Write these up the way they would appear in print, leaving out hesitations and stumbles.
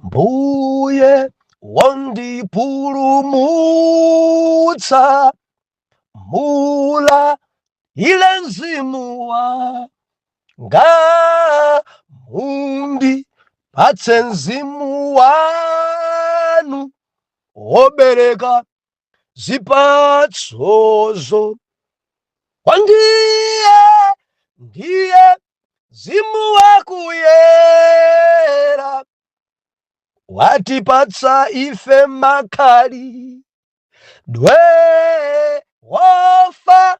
Mbuye wondipulumutsa, mula ile mzimu wanga, mundipatse mzimu wanu wobereka zipatsozo. Kwa ndiye, ndiye mzimu wakuyera, watipatsa ife makhalidwe wofanana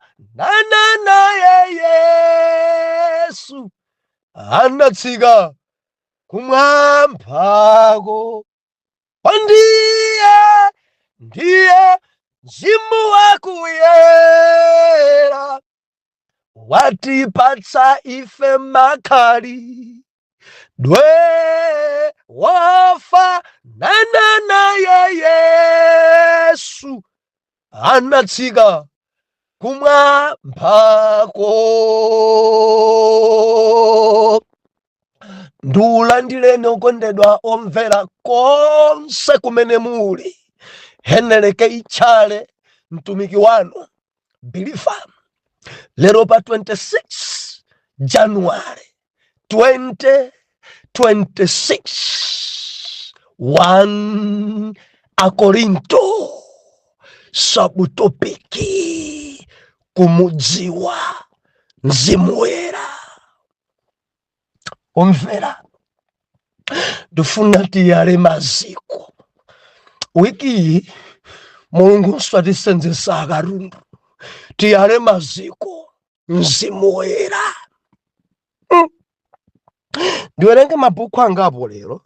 naye Yesu anatsika kumwambako. Kwa ndiye, ndiye mzimu wakuyera, watipatsa ife makhalidwe wofanana naye Yesu anatsika kumwambako. Ndiulandireni okondedwa omvera konse kumene muli. Heneleke Itchale, mtumiki wanu believer, lero pa 26 January 2026, 1 Akorinto subtopic, kumudziwa Mzimu Woyera. Omvera, ndifuna tiyale maziko. Wiki iyi Mulungu atisenzesa akatundu. Tiyale maziko, Mzimu Woyera. Ndiwerenge mabhuku angapo lero.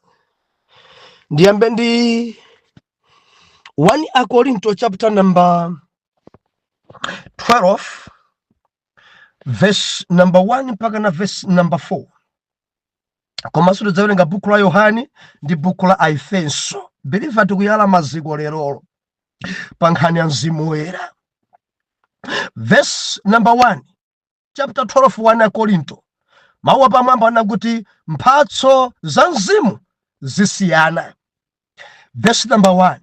Ndiyambe ndi 1 Akorinto chapter number 12, verse number 1 mpaka na verse number 4. Komanso tidzawerenga buku la Yohani ndi buku la Aefeso. Believer, tikuyala maziko lerolo pa nkhani ya Mzimu Woyera. Verse number 1, chapter 12, 1 Akorinto, mawu apamwamba anakuti mphatso za mzimu zisiyana. Verse number 1: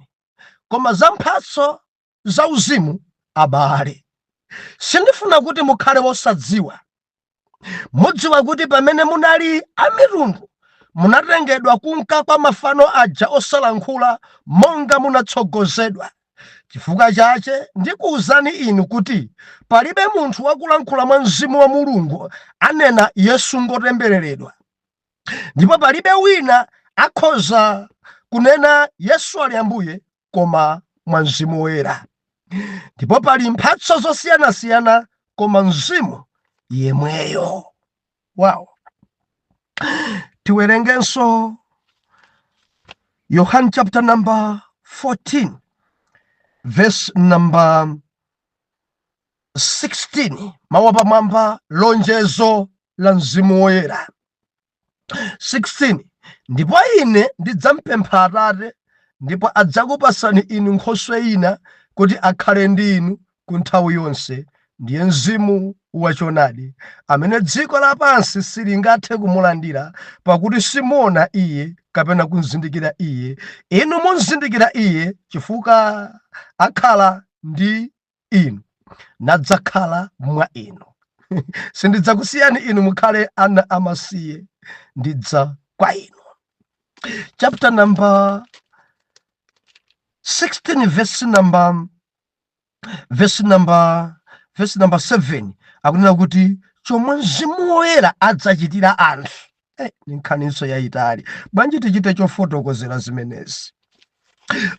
Koma za mphatso za uzimu, abale, sindifuna kuti mukhale wosadziwa. Mudziwa kuti pamene munali amitundu, munatengedwa kunka kwa mafano aja osalankhula, monga munatsogozedwa. Chifukwa chache ndikuwuzani inu kuti palibe munthu wakulankhula mwa Mzimu wa Mulungu anena, "Yesu ngotembereredwa," ndipo palibe wina akhoza kunena, "Yesu ali Ambuye," koma mwa Mzimu Woyera. Ndipo pali mphatso zosiyanasiyana, koma Mzimu yemweyo. Wow. Tiwerengenso Yohane chapter number 14, verse number 16, mawu apamwamba, lonjezo la Mzimu Woyera. 16: Ndipo ine ndidzampempha Atate, ndipo adzakupasani inu nkhoswe ina kuti akhale ndi inu ku nthawi yonse, ndiye Mzimu wachoonadi, amene dziko lapansi silingathe kumulandira, pakuti simuona iye kapena kumzindikira iye. Inu mumzindikira iye, chifukwa akhala ndi inu nadzakhala mwa inu. Sindidzakusiyani inu mukhale ana amasiye, ndidza kwa inu. Chapter number 16, verse number 7, akunena kuti chomwe Mzimu Woyera adzachitira anthu. Ni nkhaniso yayitali bwanji, tichite chofotokozera zimenezi.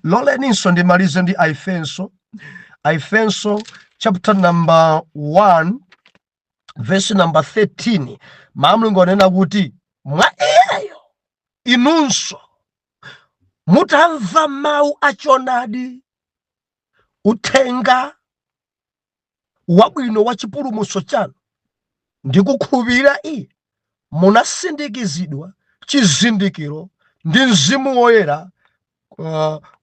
Loleninso ndimalize ndi Aefeso, Aefeso chapter number 1, verse number 13. Mawu anena kuti mwa iyeyo inunso, mutamva mawu achonadi, uthenga wabwino wa chipulumutso chanu, ndi kukhulupirira iye, munasindikizidwa chizindikiro ndi Mzimu Woyera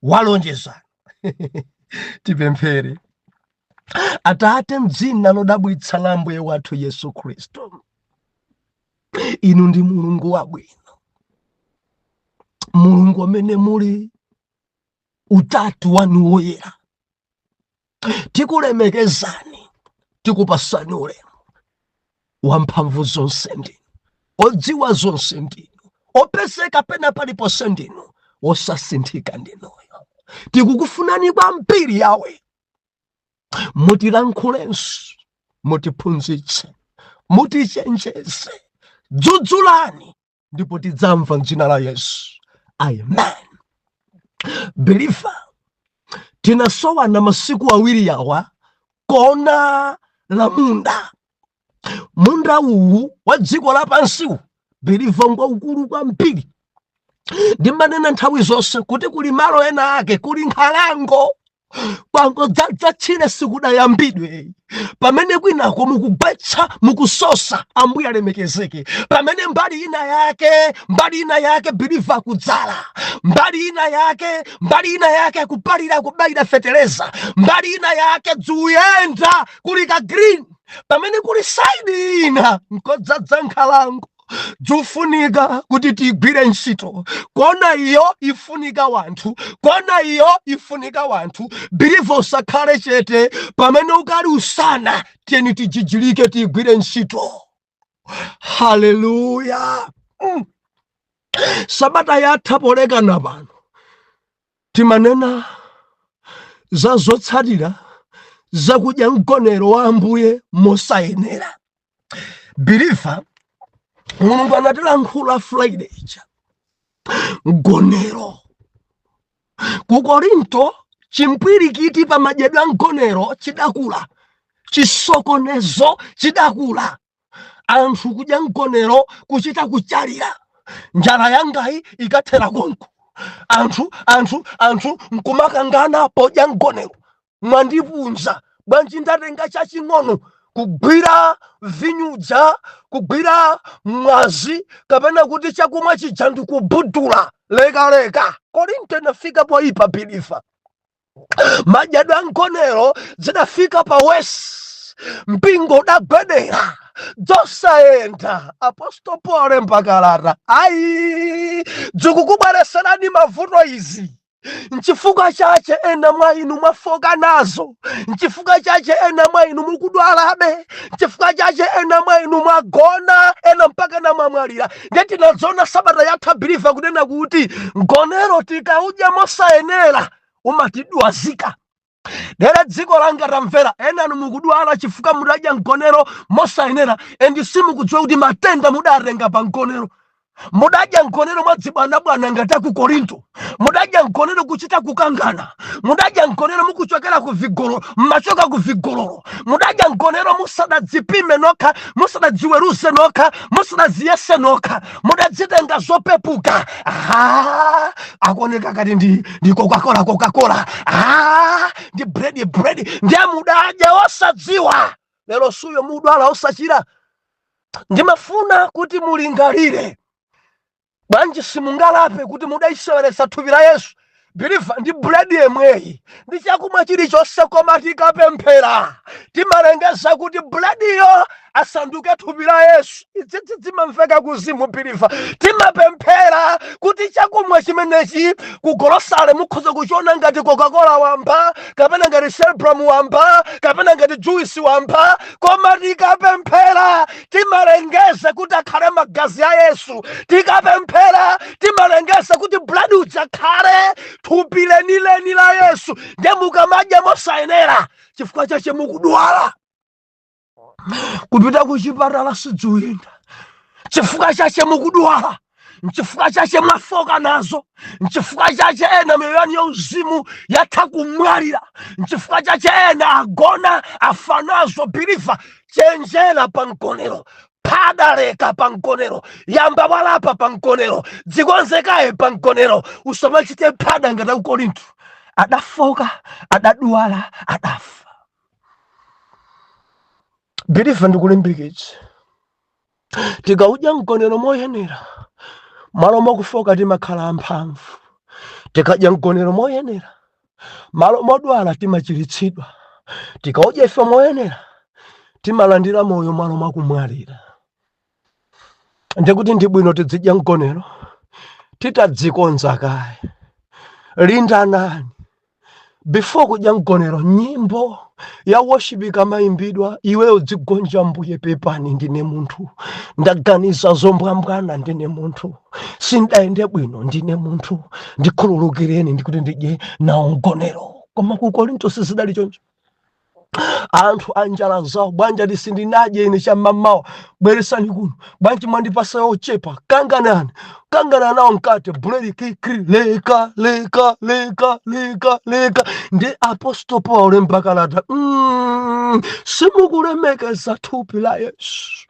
walonjezano. Tipemphere. Atate, mdzina lodabwitsa la Ambuye wathu Yesu Khristu, inu ndi Mulungu wabwino. Mulungu amene muli utatu wanu woyera, tikulemekezani, tikupasani ulemu. Wamphamvu zonse ndinu, odziwa zonse ndinu, opezeka pena paliponse ndinu, wosasinthika ndinuyo. Tikukufunani kwambiri Yawe, mutilankhulenso, mutiphunzitse, mutichenjeze, dzudzulani ndipo tidzamva mdzina la Yesu, amen. Believer, tinasowana masiku awiri awa kona la munda. Munda uwu wa dziko lapansiwu, believer, ngwaukulu kwambiri. Ndimanena nthawi zonse kuti kuli malo ena ake kuli nkhalango, kwangodzadza tchire, sikudayambidwe, pamene kwinako mukugwetsa, mukusosa. Ambuye alemekezeke. Pamene mbali ina yake, believer, kudzala, mbali ina yake akupalira, akubayira feteleza, mbali ina yake dzuyenda kuli ka green, pamene kuli side ina nkodzadza nkhalango. Dzufunika kuti tigwire ntchito. Kona iyo ifunika wanthu, kona iyo ifunika wanthu. Believer, usakhale chete pamene ukali usana. Tiyeni tijijilike, tigwire ntchito. Haleluya. Sabata yatha polekana pano timanena za zotsatira zakudya mgonero wa Ambuye mosayenera. Believer, Mulungu anatilankhula Friday ija, mgonero ku Korinto, chimpwirikiti pa madyedwe a mgonero chidakula, chisokonezo chidakula, anthu kudya mgonero kuchita kuchalira, njala yangayi ikathera konko. Anthu nkumakangana podya mgonero. Mwandipunza bwanji? Ndatenga chaching'ono, kugwira vinyuja, kugwira mwazi kapena kuti chakumwa chija, ndikubudula lekaleka. Korinto inafika poipa, believer. Madyedwe a mgonero zidafika pa worse, mpingo udagwedera, dzosayenda. Apostle Paul alemba kalata, ayi, dzikukubwereserani mavuto izi. Nchifukwa chache ena mwa inu mwafoka nazo, nchifukwa chache ena mwa inu mukudwalabe, nchifukwa chache ena mwa inu mwagona, ena mpaka namwamwalira. Ndiye tinadzona sabata yatha, believer, kunena kuti mgonero tikaudya mosayenera umatidwazika. Dere dziko langa, tamvera, enanu mukudwala chifukwa mudadya mgonero mosayenera, and simukudziwa kuti matenda mudatenga pa mgonero. Mudadya mgonero mwadzibwanabwana ngati aku Korinto, mudadya mgonero kuchita kukangana, mudadya mgonero mukuchokera ku vigolo, mmachoka ku vigololo, mudadya mgonero musadadzipime nokha, musadadziweruze nokha, musadadziyese nokha, mudadzitenga zopepuka. Ah, akuoneka kati ndi Coca-Cola, Coca-Cola, ah, ndi bread, bread, ndiye mudadya osadziwa. Lero suyo mudwala osachira. Ndimafuna kuti mulingalire, bwanji simungalape kuti mudayiseweretsa thupi la Yesu? Believer, ndi buledi yemweyi ndi chakumwa chilichonse, koma tikapemphera timalengeza kuti bulediyo asanduke thupi la Yesu. Idzidzi zimamveka kuzimu, believer. Timapemphera kuti chakumwa chimenechi ku golosale mukhoza kuchiona ngati Coca-Cola wamba, kapena ngati Celebram wamba, kapena ngati juice wamba, koma tikapemphera timalengeza kuti akhale magazi a Yesu. Tikapemphera timalengeza kuti buledi uja akhale thupi lenileni la Yesu. Ndiye mukamadya mosayenera, chifukwa chache mukudwala, kupita kuchipatala sidzuyenda. Chifukwa chache mukudwala, nchifukwa chache mwafoka nazo, nchifukwa chache ena miyoyo yanu yauzimu yatha kumwalira, nchifukwa chache ena agona, afa nazo. Believer, chenjera pa mgonero, phadaleka pa mgonero, yamba walapa pa mgonero, dzikonzekaye pa mgonero. Usamachite phada ngati aku Korinto, adafoka, adadwala, adafa. Believer, ndikulimbikitsa, tikaudya mgonero moyenera, malo mokufoka timakhala amphamvu. Tikadya mgonero moyenera, malo modwala timachiritsidwa. Tikaudya ife moyenera, timalandira moyo malo mwakumwalira. Ndikuti ndi bwino tizidya mgonero. Titadzikonza kaye, lindanani before kudya mgonero. Nyimbo ya worship ikamayimbidwa, iweyo udzigonja: "Mbuye, pepani, ndine munthu, ndaganiza zombwambwana, ndine munthu, sindayende bwino, ndine munthu, ndikhululukireni ndikuti ndidye nawo mgonero." Koma ku Korinto sizidali choncho. Anthu anjala zawo: "Bwanja tisindinadye ine cham'mamawa, bweresani kuno. Bwanji mwandipasa yochepa?" Kanganani, kangana nawo mkate, buledi kikri, leka leka leka leka leka. Ndi Apostle Paul olemba kalata, simukulemekeza thupi la Yesu,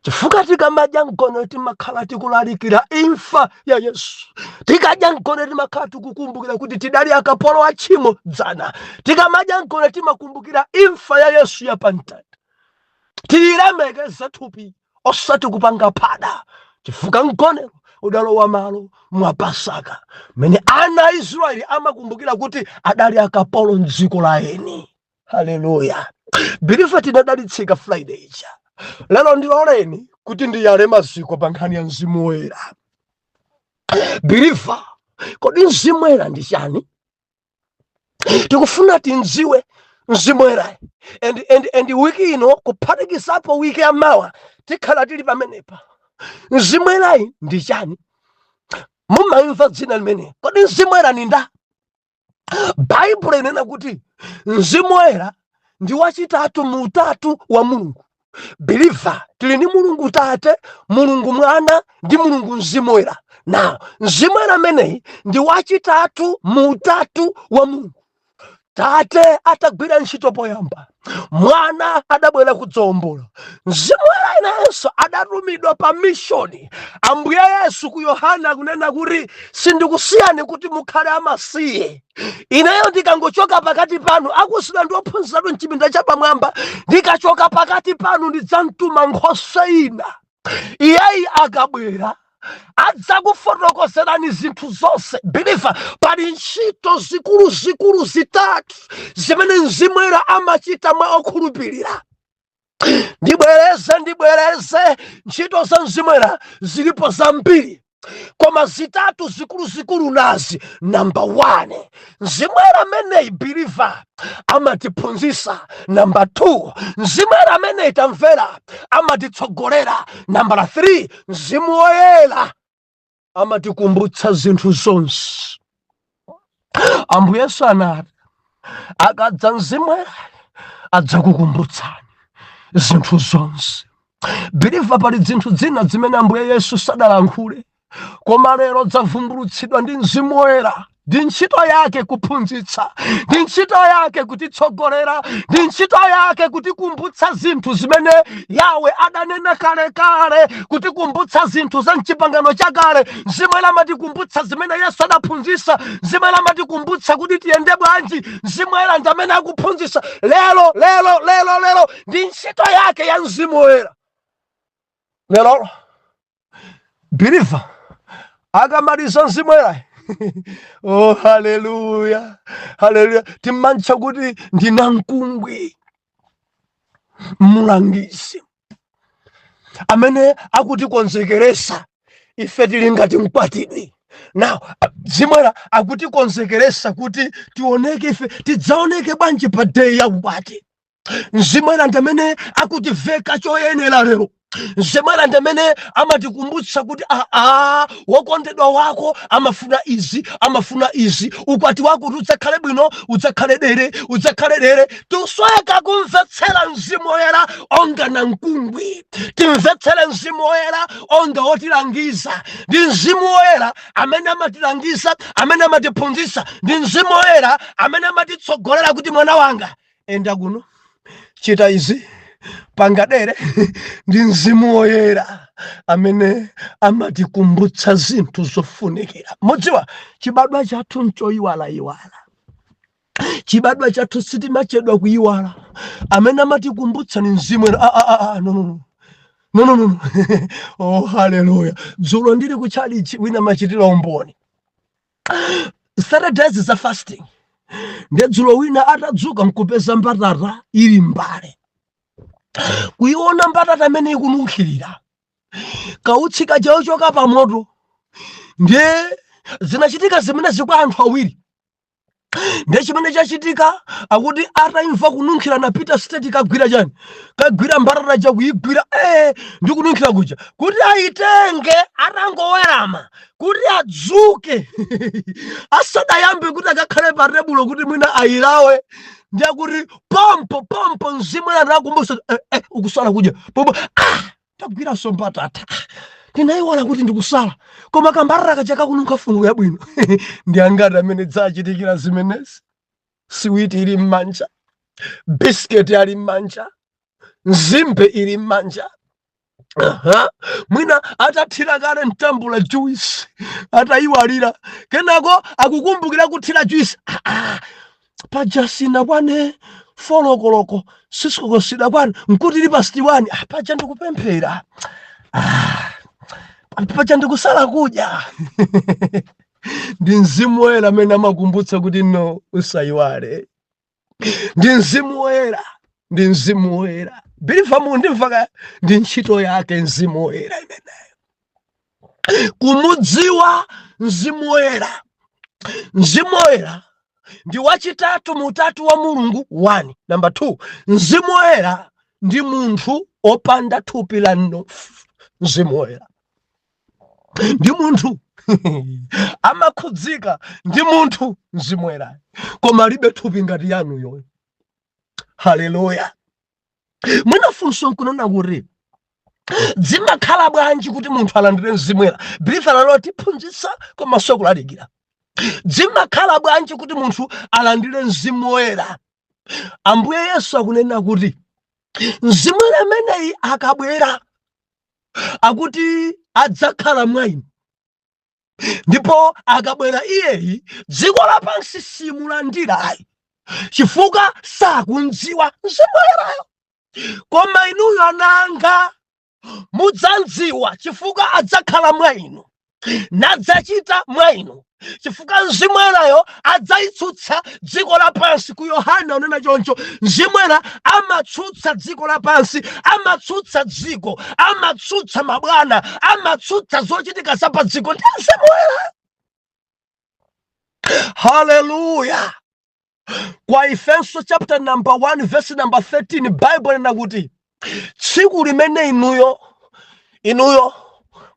chifukwa tikamadya mgonero timakhala tikulalikira imfa ya Yesu. Tikadya mgonero timakhala tikukumbukira kuti tidali akapolo a tchimo dzana. Tikamadya mgonero timakumbukira imfa ya Yesu ya pamtanda. Tiyilemekeze thupi, osati kupanga phada, chifukwa mgonero udalowa malo mwa Pasaka, mene ana a Israeli amakumbukira kuti adali akapolo mdziko la eni. Haleluya! Believer, tinadalitsika Friday ija. Lero ndiloleni kuti ndiyale maziko pa nkhani ya Mzimu Woyera. Believer, kodi Mzimu Woyera ndi chani? Tikufuna tindziwe Mzimu Woyera, and wiki ino kuphatikizapo wiki yamawa tikhala tili pamenepa. Mzimu Woyerayi ndi chani? Mumayimva dzina limene. Kodi Mzimu Woyera ni nda? Baibulo inena kuti Mzimu Woyera ndi wachitatu mu utatu wa Mulungu. Believer, tili ndi Mulungu Tate, Mulungu Mwana ndi Mulungu Mzimu Woyera. Na Mzimu Woyera ameneyi ndi wachitatu mu utatu wa Mulungu. Tate atagwira ntchito poyamba, Mwana adabwera kudzawombola, Mzimu Woyera nayenso adatumidwa pa mission. Ambuye Yesu ku Yohana akunena kuti, "Sindikusiyani kuti mukhale amasiye. Ineyo ndikangochoka pakati panu," akusina ndi ophunziratu mchipinda chapamwamba, "ndikachoka pakati panu ndidzamtuma nkhoswe ina. Iyeyi akabwera adzakufotokozerani zinthu zonse." Believer, pali ntchito zikuluzikulu zitatu zimene Mzimu Woyera amachita mwa okhulupirira. Ndibwereze, ndibwereze, ntchito za Mzimu Woyera zilipo zambiri, koma zitatu zikuluzikulu nazi. Number 1, Mzimu Woyera ameneyi, believer, amatiphunzitsa. Number 2, Mzimu Woyera ameneyi, tamvera, amatitsogolera. Number 3, Mzimu Woyera amatikumbutsa zinthu zonse. Ambuye Yesu anati, "Akadza Mzimu Woyera adzakukumbutsani zinthu zonse." Believer, pali zinthu zina zimene Ambuye Yesu sadalankhule, koma lero zavumbulutsidwa ndi Mzimu Woyera. Ndi ntchito yake kuphunzitsa, ndi ntchito yake kutitsogolera, ndi ntchito yake kutikumbutsa zinthu zimene Yawe adanena kalekale, kutikumbutsa zinthu za mchipangano chakale. Mzimu Woyera amatikumbutsa zimene Yesu adaphunzitsa. Mzimu Woyera amatikumbutsa kuti tiyende bwanji. Mzimu Woyera ndi amene akuphunzitsa lero, lero, lero, lero. Ndi ntchito yake ya Mzimu Woyera lero. Believer, akamaliza Mzimu Woyera, oh haleluya, haleluya, timantcha kuti ndi namkungwi, mlangizi amene akutikonzekeresa. Ife tili ngati mkwatibwi. Now Mzimu Woyera akutikonzekeresa kuti tioneke, ife tidzaoneke bwanji pa day ya ukwati. Mzimu Woyera ndi amene akutiveka choyenera lero. Mzimu Woyera ndi amene amatikumbutsa kuti, aa, wokondedwa wako amafuna izi, amafuna izi. Ukwati wako kuti udzakhale bwino, udzakhale dere, udzakhale dere. Tusweka kumvetsera Mzimu Woyera onga namkungwi. Timvetsere Mzimu Woyera onga wotilangiza. Ndi Mzimu Woyera amene amatilangiza, amene amatiphunzitsa. Ndi Mzimu Woyera amene amatitsogolera kuti, "Mwana wanga, enda kuno, chita izi, pangadere." Ndi Mzimu Woyera amene amatikumbutsa zinthu zofunikira. Mudziwa, chibadwa chathu nchoyiwalayiwala. Chibadwa chathu sitimachedwa kuyiwala. Amene amatikumbutsa ni Mzimu Woyera. Ah, ah, ah, no, no, no. No, no, no, no. Oh haleluya! Dzulo ndili kutchalichi, wina machitira umboni, 30 days za fasting. Ndiye dzulo wina atadzuka nkupeza mbatata ili mbale, kuiona mbatata imene ikununkhirira kautsi kachochoka pamoto. Ndiye zinachitika zimenezi kwa anthu awiri. Ndiye chimene chachitika, akuti atayimva kununkhira, napita straight, kagwira chani, kagwira mbatata ja, kuyigwira ndi kununkhira kuja kuti ayitenge. Atangowerama kuti adzuke, asadayambe kuti akakhale pa tebulo kuti mwina ayilawe, ndiye kuti pompo pompo Mzimu anakumbutsa, "Ukusala kudya." Pompo, "Ah, tagwiranso mbatata, ndinayiwala kuti ndikusala, koma kambatata kaja kakununkha fungo yabwino." Ndi angati amene dzachitikira zimenezi? Siwiti ili m'manja, bisiketi ali m'manja, nzimbe ili m'manja. Aha. Mwina atathira kale mtambula juice, atayiwalira, kenako akukumbukira kuthira juice. Ah, ah. Paja sinakwane 4 koloko, 6 koloko sidakwane, nkuti ili past 1. Ah, paja ndikupemphera. Ah, paja ndikusala kudya. Ndi Mzimu Woyera amene amakumbutsa kuti, "No, usayiwale." Ndi Mzimu Woyera, ndi Mzimu Woyera. Believer, mundimva kaya? Ndi ntchito yake Mzimu Woyera imeneyo, kumudziwa Mzimu Woyera. Mzimu Woyera ndi wachitatu mu utatu wa Mulungu, 1. Number 2, Mzimu Woyera ndi munthu opanda thupi la mnofu. Mzimu Woyera ndi munthu, amakhudzika, ndi munthu Mzimu Woyera, koma alibe thupi ngati yanuyo. Haleluya! Mwina funso nkunena kuti, zimakhala bwanji kuti munthu alandire Mzimu Woyera? Believer, lero tiphunzitsa komanso kulalikira. Zimakhala bwanji kuti munthu alandire Mzimu Woyera? Ambuye Yesu akunena kuti Mzimu Woyera ameneyi akabwera, akuti adzakhala mwa inu, ndipo akabwera iyeyi, dziko lapansi simulandira ayi, chifukwa sakundziwa Mzimu Woyerayo. Koma inuyo, ananga, mudzandziwa, chifukwa adzakhala mwa inu nadzachita mwa inu, chifukwa Mzimu Woyerayo adzayitsutsa dziko lapansi. Ku Yohana unena choncho, Mzimu Woyera amatsutsa dziko lapansi, amatsutsa dziko, amatsutsa mabwana, amatsutsa zochitika za pa dziko, ndi Mzimu Woyera. Haleluya! Kwa Efeso chapter number 1 verse number 13, Bible lina kuti tsiku limene inuyo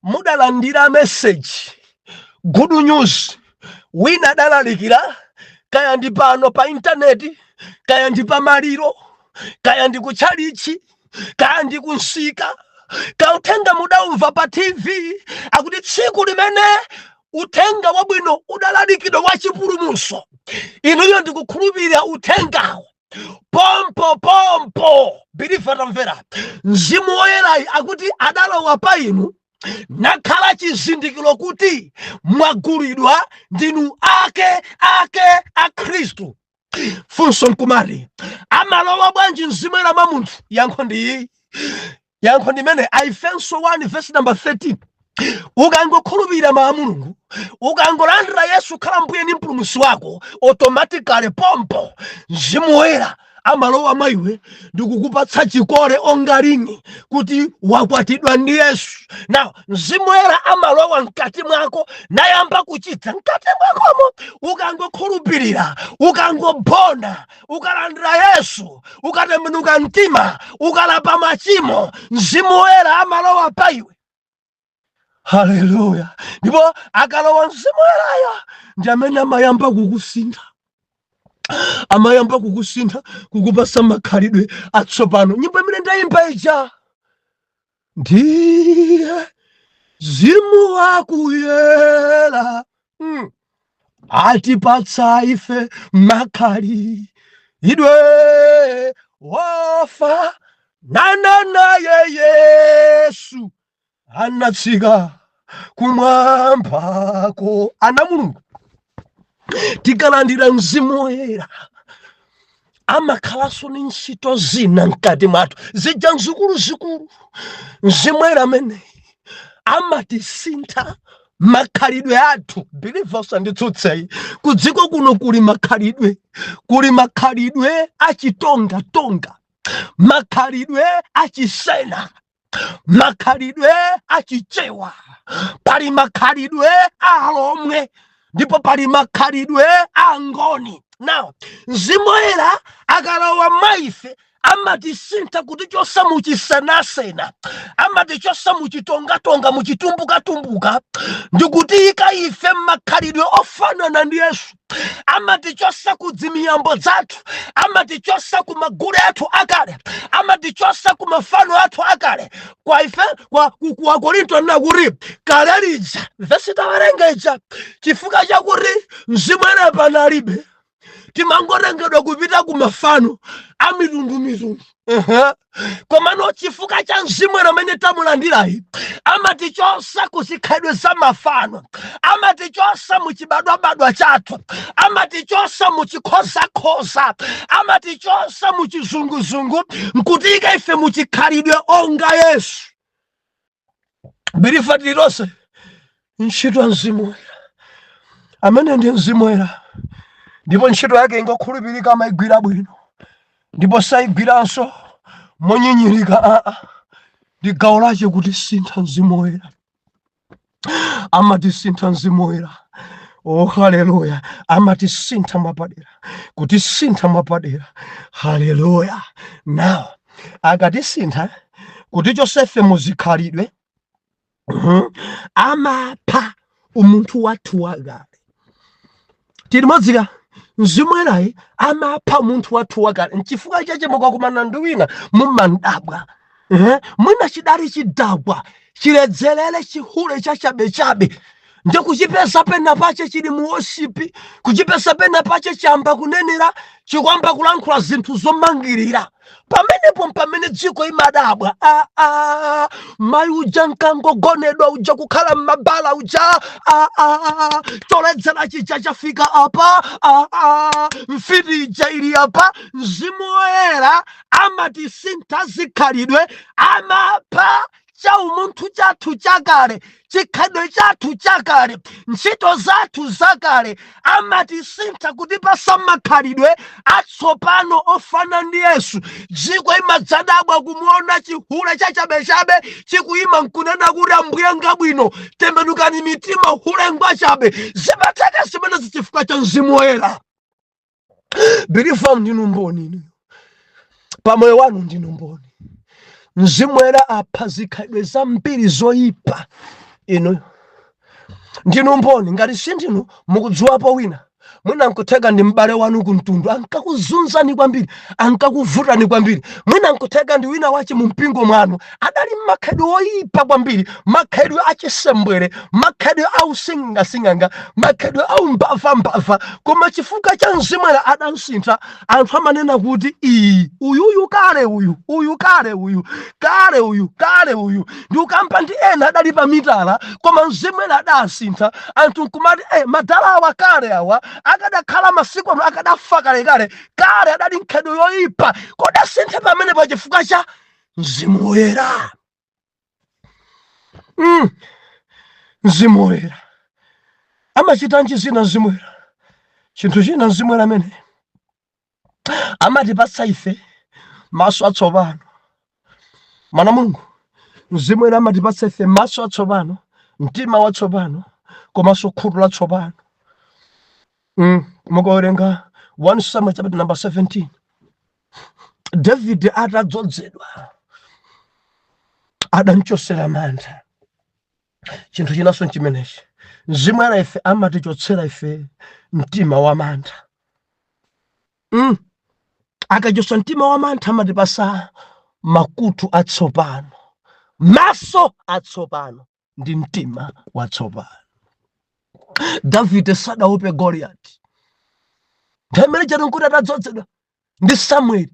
mudalandira message, good news, wina adalalikira, kaya ndi pano pa intaneti, kaya ndi pa maliro, kaya ndi kutchalichi, kaya ndi kunsika, kauthenga mudaumva pa TV, akuti tsiku limene uthenga wabwino udalalikidwa wa chipulumutso, inuyo ndikukhulupirira uthengawo, pompo pompo, believer, tamvera, Mzimu Woyerayi akuti adalowa pa inu nakhala chizindikiro kuti mwagulidwa, ndinu ake ake a Khristu. Funso nkumati, amalowa bwanji Mzimu Woyera mwa munthu? Yankho ndi iyi, yankho ndimene Aefeso 1 verse number 13. Ukangokhulupirira mawu a Mulungu, ukangolandira Yesu kukhala Mbuye ndi Mpulumutsi wako, automatically pompo Mzimu Woyera amalowa mwa iwe ndikukupatsa chikole onga ring kuti wakwatidwa ndi Yesu. Now Mzimu Woyera amalowa mkati mwako nayamba kuchita mkati mwakomo. Ukangokhulupirira, ukangobona, ukalandira Yesu, ukatembenuka mtima, ukalapa machimo, Mzimu Woyera amalowa pa iwe. Haleluya! Ndipo akalowa Mzimu Woyerayo, ndi amene amayamba kukusintha, amayamba kukusintha, kukupasa makhalidwe atsopano. Nyimbo imene ndayimba ija, ndiye Mzimu wakuyera, atipatsa ife makhalidwe wafa nana naye Yesu anatsika kumwambako. Ana Mulungu, tikalandira Mzimu Woyera, amakhalanso ni ntchito zina mkati mwathu zija nzikuluzikulu. Mzimu Woyera amene amatisintha makhalidwe athu. Believer, usanditsutseyi, kudziko kuno kuli makhalidwe, kuli makhalidwe achitongatonga, makhalidwe achisena. Makhalidwe achichewa, pali makhalidwe alomwe, ndipo pali makhalidwe angoni. Now Mzimu Woyera akalowa mwa ife amatisintha kutichosa muchisenasena, amatichosa muchitongatonga, muchitumbukatumbuka, ndikutiyika ife mmakhalidwe ofanana ndi Yesu. Amatichosa ku dzimiyambo zathu, amatichosa ku magule athu akale, amatichosa ku mafano athu akale. Kwa ife kwa ku Akorinto anena kuti kale lija, vesi tawerenga ija, chifukwa chakuti Mzimu Woyera panalibe, timangotengedwa kupita ku mafano a mitundumitundu. Komano chifukwa cha Mzimu Woyera amene tamulandirayi, amatichosa ku zikhalidwe za mafano, amatichosa mu chibadwabadwa chathu, amatichosa mu chikhozakhoza, amatichosa mu chizunguzungu nkutiyika ife mu chikhalidwe onga Yesu. Believer, tililonse ntchito ya Mzimu Woyera amene ndi Mzimu Woyera, ndipo ntchito yake ingokhulupirika, amayigwira bwino ndipo sayigwiranso monyinyirika. Aa, ndi gawo lache kuti sintha. Mzimu Woyera amatisintha. Mzimu Woyera, oh haleluya, amatisintha mwapadera, kutisintha mwapadera. Haleluya! Now akatisintha kutichosefe muzikhalidwe, amapha umunthu wathu wakale. Tili modzika? Mzimu Woyerayi amapha munthu wathu wakale. Nchifukwa chache mukakumana ndi wina mumandabwa. Mwina chidali chidakwa, chiledzerere, chihule chachabechabe, ndi kuchipeza pena pache chili mu worship, kuchipeza pena pache chamba kunenera, chikwamba kulankhula zinthu zomangirira. Pamenepo pamene dziko imadabwa, aa, mayi uja nkangogonedwa uja, kukhala m'mabala uja, aa, choledzera chija chafika apa, aa, mfiti ija ili apa. Mzimu Woyera amatisintha zikhalidwe, amapha cha umunthu chathu chakale, chikhalidwe chathu chakale, ntchito zathu zakale. Amatisintha kutipasa makhalidwe atsopano ofana ndi Yesu. Dziko imadzadabwa kumuona chihule chachabechabe chikuyima nkunena kuti Ambuye ngabwino, tembenukani mitima, hule ngwachabe. Zimatheka zimenezi chifukwa cha Mzimu Woyera. Believer, ndinu mboni inu, pamoyo wanu ndinu mboni. Mzimu Woyera apha zikhalidwe zambiri zoyipa. Inu ndinu mboni. Ngati sindinu, mukudziwapo wina, mwina nkutheka ndi m'bale wanu kumtundu, ankakuzunzani kwambiri, ankakuvutani kwambiri. Mwina nkutheka ndi wina wachi mu mpingo mwanu, adali makhalidwe oyipa kwambiri, makhalidwe achisembwere, makhalidwe ausingasinganga, makhalidwe aumbavambava, koma chifukwa cha Mzimu Woyera adamsintha. Anthu amanena kuti iyi, uyuyu kale, uyu, uyu kale, uyu kale, uyu kale, uyu ndi ukamba ndi ena adali pa mitala, koma Mzimu Woyera adasintha. Anthu nkumati, eh, madala awa kale awa akadakhala masiku ano akadafa kalekale, kale adali nkhalidwe yoyipa. Kodasinthe pamene pa chifukwa cha Mzimu Woyera. Mzimu Woyera amachitanji zina? Mzimu Woyera, chinthu china, Mzimu Woyera amene amatipatsa ife maso atsopano. Mwana Mulungu, Mzimu Woyera amatipatsa ife maso atsopano, mtima watsopano, komanso khutu latsopano. Mukawerenga 1 Samuel chapter number 17, David atadzozedwa adamchotsera mantha. Chinthu chinanso nchimenechi, Mzimu Woyera ife amatichotsera ife mtima wa mantha. Akachotsa mtima wa mantha, amatipasa makutu atsopano, maso atsopano ndi mtima watsopano. Davide sadaope Goliyati nthawi imene chatu nkuti atadzozedwa ndi Samueli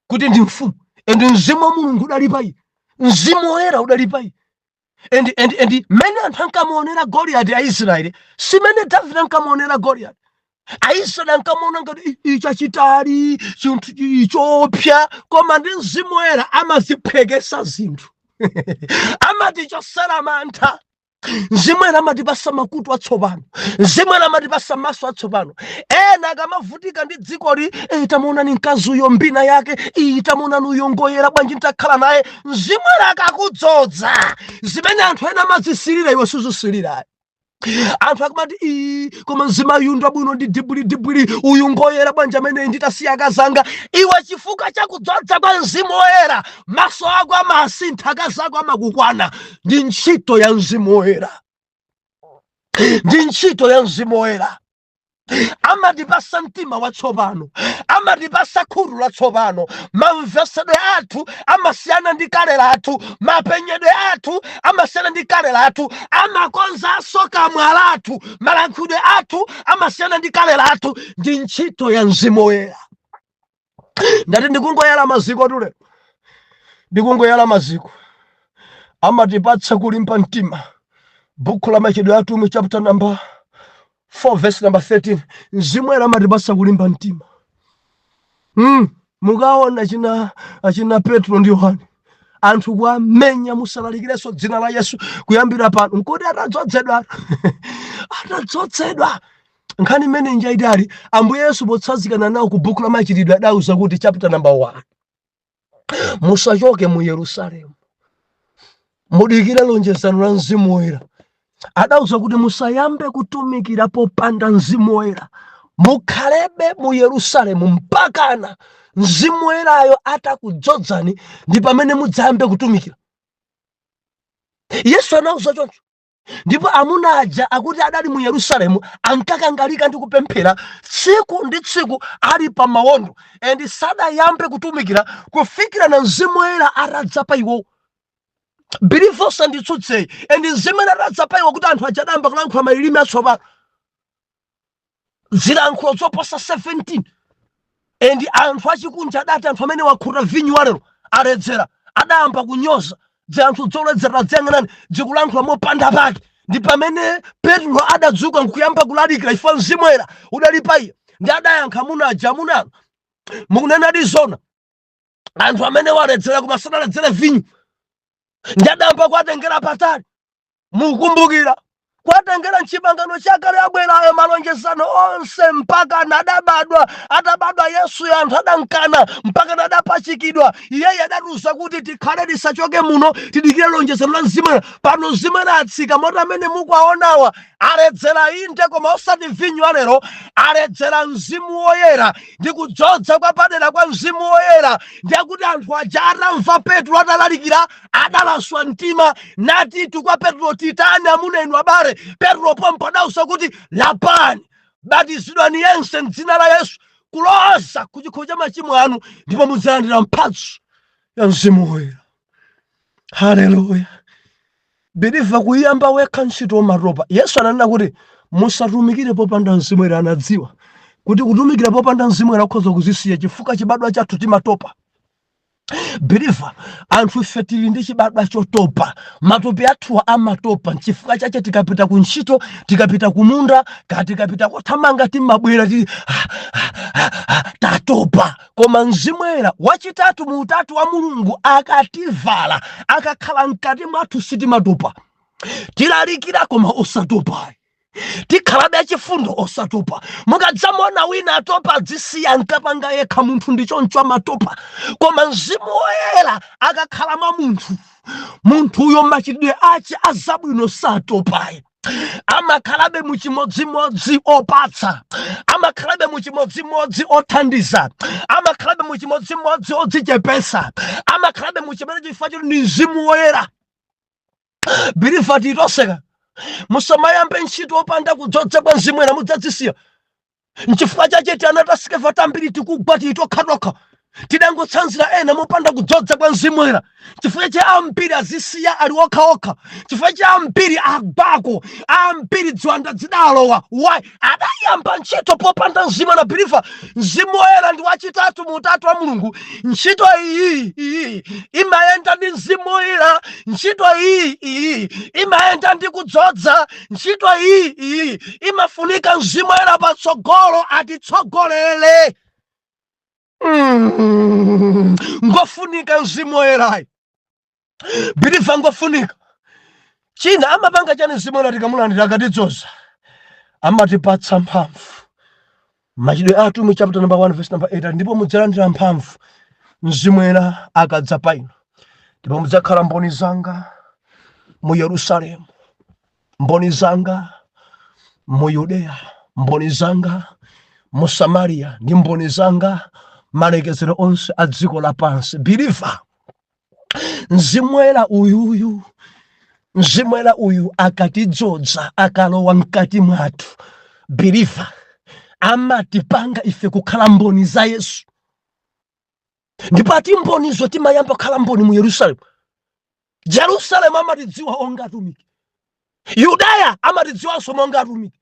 kuti ndi mfumu, and mzimu wa Mulungu udali pa iye, Mzimu Woyera udali pa iye, and mmene anthu ankamuonera Goliyati, Aisraeli, simene Davide ankamuonera Goliyati. Aisraeli ankamuona ngati ichachitali chinthu ichopsa, koma ndi Mzimu Woyera amaziphwekesa zinthu, amatichosera mantha. Mzimu Woyera amatipasa makutu atsopano. Mzimu Woyera amatipasa maso atsopano. Ena akamavutika ndi dzikoli, tamuonani mkazi uyo, mbina yake iyi, tamuonani uyo, ngoyera bwanji, ntakhala naye. Mzimu Woyera akakudzodza, zimene anthu ena amazisilira iwe suzisilira. Anthu akumati, "Ii, koma mzimayi uyu bwino ndi dibwili dibwili, uyu ngoyera bwanji, amene nditasiya akazanga." Iwe chifukwa chakudzodza kwa Mzimu Woyera, maso ako amasintha, akazi ako amakukwana. Ndi ntchito ya Mzimu Woyera, ndi ntchito ya Mzimu Woyera. Amatipasa mtima watsopano, amatipasa khutu latsopano. Mamvesedwe athu amasiyana ndi kale lathu, mapenyedwe athu amasiyana ndi kale lathu, amakonzanso kamwa lathu, malankhulidwe athu amasiyana ndi kale lathu. Ndi ntchito ya Mzimu Woyera. Ndati ndikungoyala maziko tule, ndikungoyala maziko. Amatipatsa kulimba mtima. Buku la Machitidwe Atumwi, chapter number 4, verse number 13. Mzimu Woyera amatipatsa kulimba mtima. Mukaona achina Petro ndi Yohane, anthu kuamenya, "Musalalikirenso dzina la Yesu kuyambira pano." Nkuti atadzozedwa, atadzozedwa. Nkhani imene njaitali. Ambuye Yesu potsanzikana nawo ku buku la Machitidwe adauza kuti, chapter number 1, "Musachoke mu Yerusalemu, mudikire lonjezano la Mzimu Woyera." Adauza kuti musayambe kutumikira popanda Mzimu Woyera, mukhalebe mu Yerusalemu mpakana Mzimu Woyerayo atakudzozani, ndi pamene mudzayambe kutumikira. Yesu anauza choncho. Ndipo amuna aja akuti adali mu Yerusalemu, ankakangalika ndi kupemphera tsiku ndi tsiku ali pa mawondo, and sadayambe kutumikira kufikira na Mzimu Woyera atadza pa iwo. Believer, sanditsutseyi. And Mzimu Woyera atadza pa iwo, kuti anthu aja adayamba kulankhula malilime atsopano, zilankhulo zoposa 17. And anthu achikunja adati, "Anthu amene wakhuta vinyu walero, aledzera." Adayamba kunyoza, "Zianthu zoledzera, dziyang'anani, zikulankhula mopanda pake." Ndi pamene Petro adadzuka nkuyamba kulalikira, chifukwa Mzimu Woyera udali pa iye. Ndi adayankha amuna aja, "Amunanu, mukunenadi zona, anthu amene waledzera, koma sanaledzere vinyu." Ndi adayamba kuwatengera patali. Mukumbukira kuwatengera mchipangano chakale, abwerayo malonjezano onse mpaka nadabadwa. Atabadwa Yesu, anthu adankana mpaka nadapachikidwa. Iyeyo adatiuza kuti tikhale, tisachoke muno, tidikire lonjezano la Mzimu Woyera. Pano Mzimu Woyera atsika, moti amene mukuwaonawa aledzera inde, koma osati vinyu alero, aledzera Mzimu Woyera ndi kudzodza kwa padera kwa Mzimu Woyera. Ndiye kuti anthu aja atamva Petro atalalikira, adalaswa mtima, nati kwa Petro, "Titani, amuna inu abale?" Petro pompo adauza kuti, "Lapani, batizidwani yense mdzina la Yesu kuloza ku chikho cha machimo anu, ndipo mudzalandira mphatso ya Mzimu Woyera." Haleluya! Believer, kuyamba wekha ntchito matopa. Yesu ananena kuti musatumikire popanda Mzimu Woyera. Anadziwa kuti kutumikira popanda Mzimu Woyera kukhoza kuzisiya, chifukwa chibadwa chathu timatopa. Believer, anthu ife tili ndi chibadwa chotopa, matupi athuwa amatopa. Nchifukwa chache tikapita ku ntchito, tikapita kumunda, ka tikapita kothamanga, timabwera tili tatopa. Koma Mzimu Woyera wachitatu mu utatu wa Mulungu akativala, akakhala mkati mwathu, sitimatopa. Tilalikira koma osatopa, tikhalabe achifundo osatopa. Mukadzamona wina atopa, adzisiya, nkapanga yekha. Munthu ndi choncho, amatopa. Koma Mzimu Woyera akakhala mwa munthu, munthuyo machitidwe ache azabwino satopayi, amakhalabe muchimodzimodzi opatsa, amakhalabe muchimodzimodzi othandiza, amakhalabe muchimodzimodzi odzichepesa, amakhalabe muchimene, chifukwa choti ndi Mzimu Woyera. Believer, titoseka, musamayambe ntchito opanda kudzodza kwa Mzimu Woyera, mudzadzisiya. Nchifukwa chache tiana tasikeva tambiri tikugwa tili tokhatokha, tidangotsanzira ena mopanda kudzodza kwa Mzimu Woyera. Chifukwa cha ambiri azisiya ali okhaokha, chifukwa cha ambiri agwako, ambiri ziwanda zidalowa. Why? Adayamba ntchito popanda Mzimu Woyera. Believer, Mzimu Woyera ndi wachitatu mu utatu wa Mulungu. Ntchito iyi iyi imayenda ndi Mzimu Woyera. Ntchito iyi iyi imayenda ndi kudzodza. Ntchito iyi iyi imafunika Mzimu Woyera patsogolo atitsogolere. Ngofunika Mzimu Woyerayi, believer, ngofunika. China amapanga chani Mzimu Woyera tikamulandira akatidzoza? Amatipatsa mphamvu. Machitidwe a Atumwi chapter number 1 verse number 8, ndipo mudzalandira mphamvu Mzimu Woyera akadza pa inu, ndipo mudzakhala mboni zanga mu Yerusalemu, mboni zanga mu Yudeya, mboni zanga mu Samariya, ndi mboni zanga malekezero onse a dziko lapansi. Believer, Mzimu Woyera uyuyu, Mzimu Woyera uyu akatidzodza, akalowa mkati mwathu, believer, amatipanga ife kukhala mboni za Yesu. Ndipo ati mbonizo timayamba kukhala mboni mu Yerusalemu. Jerusalemu amatidziwa onga atumiki, Yudaya amatidziwanso monga atumiki,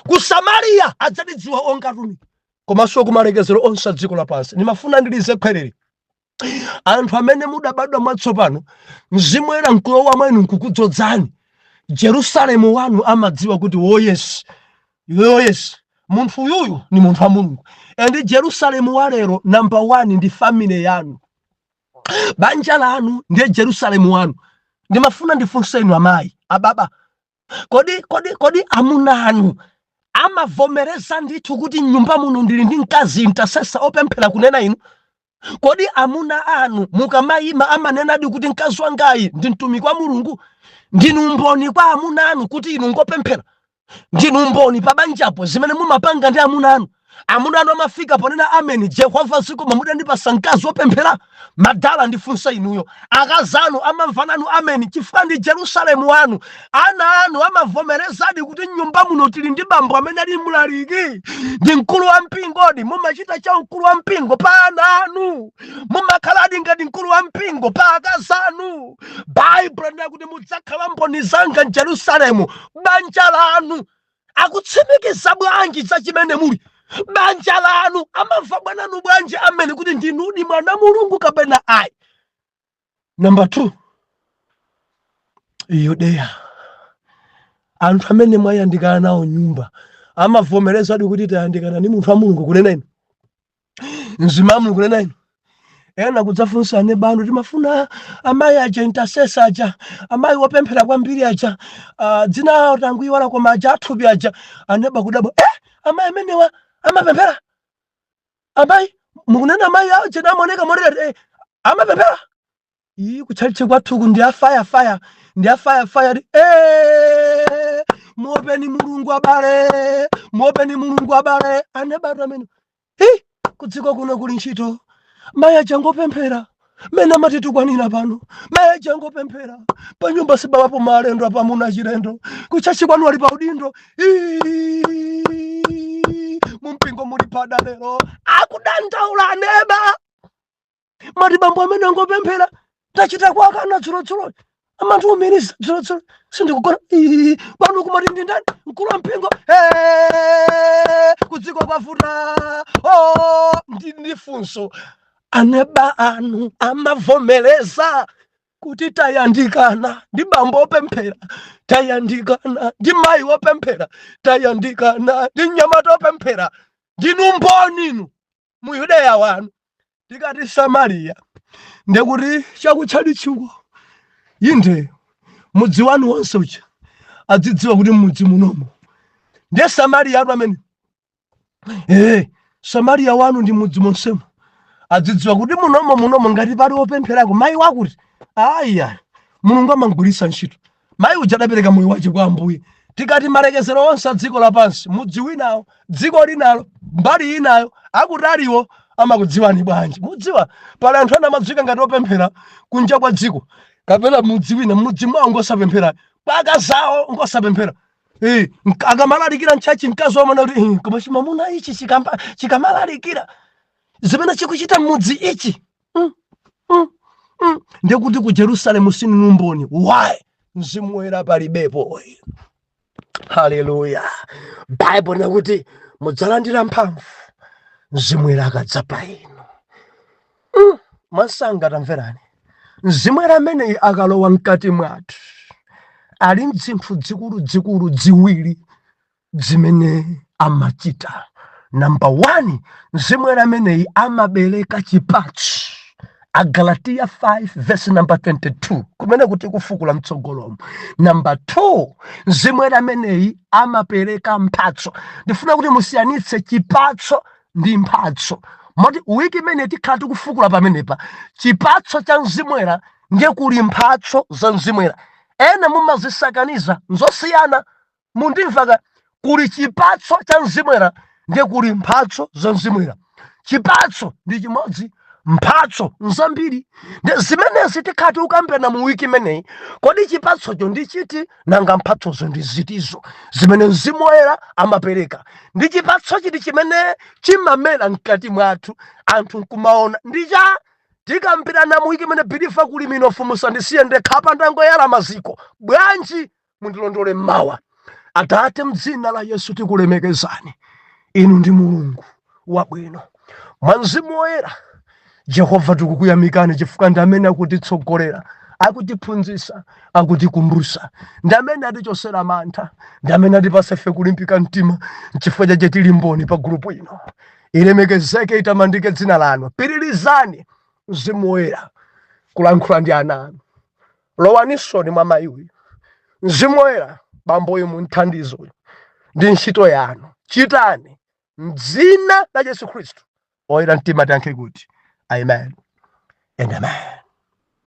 ku Samariya adzatidziwa onga atumiki, komanso kumalekezero onse a dziko lapansi. Ndimafuna ndilize khwerere: anthu amene mudabadwa mwatsopano, Mzimu Woyera nkulowa mwa inu nkukudzodzani, Jerusalemu wanu amadziwa kuti, oh yes, oh yes, munthu uyuyu ni munthu wa Mulungu. And Jerusalemu wa lero, number one ndi family yanu, banja lanu ndiye Jerusalemu wanu. Ndimafuna ndifunse inu amayi, ababa, kodi amuna anu amavomereza ndithu kuti nyumba muno ndili ndi mkazi intercessor opemphera, kunena inu? Kodi amuna anu mukamayima amanenadi kuti mkazi wangayi ndi mtumiki wa Mulungu? Ndinu mboni kwa amuna anu kuti inu ngopemphera? Ndinu mboni pa banjapo zimene mumapanga ndi amuna anu? Amuna anu amafika ponena, "Ameni, Jehova, zikomo mudandipasa mkazi wopemphera"? Madala, ndifunsa inuyo, akazi anu amamva nanu ameni chifukwa ndi Jerusalemu wanu? Ana anu amavomerezadi kuti nyumba muno tili ndi bambo amene ali mlaliki, ndi mkulu wa mpingodi? Mumachita cha mkulu wa mpingo pa ana anu? Mumakhaladi ngati mkulu wa mpingo pa akazi anu? Baibulo linena kuti mudzakhala mboni zanga mJerusalemu. Banja lanu akutsimikiza bwanji za chimene muli? Banja lanu amamva bwananu bwanji amene kuti ndinudi mwana Mulungu kapena ayi? Number 2, Yudeya. Anthu amene mwayandikana nawo nyumba amavomerezadi kuti tayandikana ndi munthu wa Mulungu, kunena inu, mzimamu Mulungu, kunena inu? Ena kudzafunsa ane bano, timafuna amayi aja, intercessor aja, amayi wopemphera kwambiri aja, dzina lawo tanguiwala, koma aja athupi aja. Aneba kudabwa, "Eh, amayi amenewa amapemphera? Amayi mukunena amayi aja amaoneka morera, eh, amapemphera? Iyi kutchalitchi kwathuku ndi afire fire, ndi afire fire." Eh, muopeni Mulungu abale, muopeni Mulungu abale. Anebatu amene, hi, kudziko kuno kuli ntchito. Mayi aja ngopemphera, mene amatitukwanira pano, mayi aja ngopemphera, pa nyumba sibawapo maalendo apamuna achilendo, kutchachi kwanu ali pa udindo. Ii, mumpingo muli pada lero akudandaula aneba, mati bambo amene angopemphera, tachita kwakana dzulodzulo, amatiumiriza dzulodzulo, sindikugona. Ii, pano kumati ndi ndani? Mkulu wa mpingo. Eh, kudziko kwavuta. Oh, ndi funso: aneba anu amavomereza kuti tayandikana ndi bambo opemphera, tayandikana ndi mayi wopemphera, tayandikana ndi mnyamata opemphera? Ndinu mboni inu mu Yudeya wanu. Tikati Samariya, ndekuti chakutchalitchiko, inde, mudzi wanu wonse uja adzidziwa kuti mudzi munomo ndiye Samariya atu amene. Eh, Samariya wanu ndi mudzi monsemo adzidziwa kuti munomo, munomo ngati pali wopempherako, mayi wakuti, aya, Mulungu amangwiritsa ntchito mayi uja, adapereka moyo wace kwa Ambuye. Tikati malekezero onse a dziko lapansi, mudzi winawo, dziko linalo, mbali inayo, akutaliwo amakudziwani bwanji? Mudziwa pali anthu ena amadziwika ngati opemphera kunja kwa dziko kapena mudzi wina, mudzi mwawo ngosapemphera, paka zawo ngosapemphera. Eh, akamalalikira mtchachi, mkazi wamana kuti, "Eh, koma chimamuna ichi chikamalalikira zimene chikuchita mudzi ichi." Ndekuti ku Jerusalemu sininu mboni. Why? Mzimu Woyera palibepo. Haleluya! Bible nakuti mudzalandira mphamvu Mzimu Woyera akadza pa inu. Mwasanga tamverani, Mzimu Woyera ameneyi akalowa mkati mwathu ali mzinthu zikuluzikulu ziwiri zimene amachita. Number 1, Mzimu Woyera ameneyi amabereka chipatso. Agalatiya 5 verse number 22, kumene kuti kufukula mtsogolomo. Number 2, Mzimu Woyera ameneyi amapereka mphatso. Ndifuna kuti musiyanitse chipatso ndi mphatso, moti wiki imene tikhala tikufukula pamenepa chipatso cha Mzimu Woyera, ndiye kuli mphatso za Mzimu Woyera. Ena mumazisakaniza, nzosiyana. Mundimva ka? Kuli chipatso cha Mzimu Woyera, ndiye kuli mphatso za Mzimu Woyera. Chipatso ndi chimodzi, mphatso nzambiri. Ndi zimenezi tikhala tikukambirana mu wiki imeneyi. Kodi chipatsocho ndi chiti? Nanga mphatsozo ndi zitizo zimene Mzimu Woyera amapereka? Ndi chipatso chiti chimene chimamera mkati mwathu anthu nkumaona ndi cha? Tikambirana mu wiki imene. Believer, kuli minofu, musandisiye ndekha ndangoyala maziko. Bwanji mundilondole mmawa? Atate, mdzina la Yesu tikulemekezani. Inu ndi Mulungu wabwino. Mwa Mzimu Woyera Jehova tikukuyamikani chifukwa ndi amene akutitsogolera, akutiphunzitsa, akutikumbusa, ndi amene atichosera mantha, ndi amene atipasa ife kulimbika mtima. Nchifukwa chache tili mboni pa gulupu ino. Ilemekezeke, itamandike dzina lanu. Pitirizani, Mzimu Woyera, kulankhula ndi ana anu. Lowanisoni mwa mayi uyu, Mzimu Woyera. Bamboyu munthandizo uyu, ndi ntchito yanu, chitani mdzina la Yesu Khristu. Oyera mtima tiyankhe kuti amen and amen.